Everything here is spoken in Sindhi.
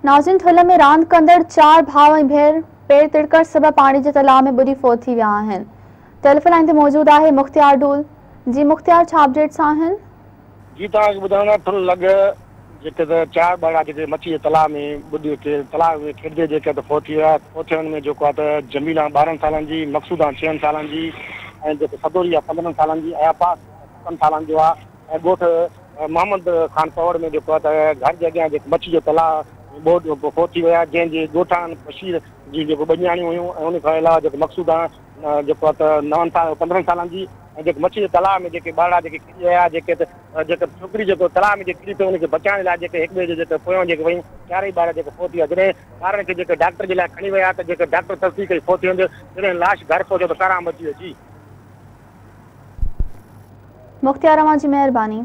ناظرين ٺل ۾ راند ڪندڙ چار ڀاء ۽ ڀيڻ پير تڙڪڻ سبب پاڻي جي تلاء ۾ ٻڏي فوت ٿي ويا آهن. ٽيليفون لائين تي موجود آهي مختيار ڊول. جي مختيار ڇا اپڊيٽس آهن؟ جي توهان کي ٻڌايان ته ٺل لڳ جيڪي ته چار ٻارڙا جيڪي مڇي جي تلاء ۾ ٻڏي ڪي تلاء ۾ کيڏندي جيڪي ته فوت ٿي ويا فوت ٿيڻ ۾ جيڪو آهي ته جميلان 12 سالن جي مقصودان ڇهن سالن جي ۽ جيڪو سدوري آهي 15 سالن جي ۽ عباس ستن سالن جو آهي ۽ ڳوٺ محمد خان پوڙ ۾ جيڪو آهي ته گهر جي اڳيان جيڪو مڇي جو تلاء ٻوڏ فوت ٿي ويا جنهن جي ڳوٺان بشير جي جيڪو ٻه نياڻيون هيون ۽ ان کان علاوه جيڪو مقصودان جيڪو آهي ته نون سال 15 سالن جي ۽ جيڪو مڇي جي تلاء ۾ جيڪي ٻارڙا جيڪي ڪري ويا جيڪي ته جيڪي ڇوڪري جيڪو تلاء ۾ جيڪي ڪري پئي ان کي بچائڻ لاء جيڪي هڪ ٻئي جي جيڪي پويان جيڪي ويون چارئي ٻار جيڪي فوت ٿي ويا جڏهن ٻارن کي جيڪي ڊاڪٽر جي لاء کڻي ويا ته جيڪي ڊاڪٽر تصديق ڪئي فوت ٿي ويندي جڏهن لاش گهر پهچو ته ڪهرام مچي ويو جي. مختيار اوهان جي مهرباني.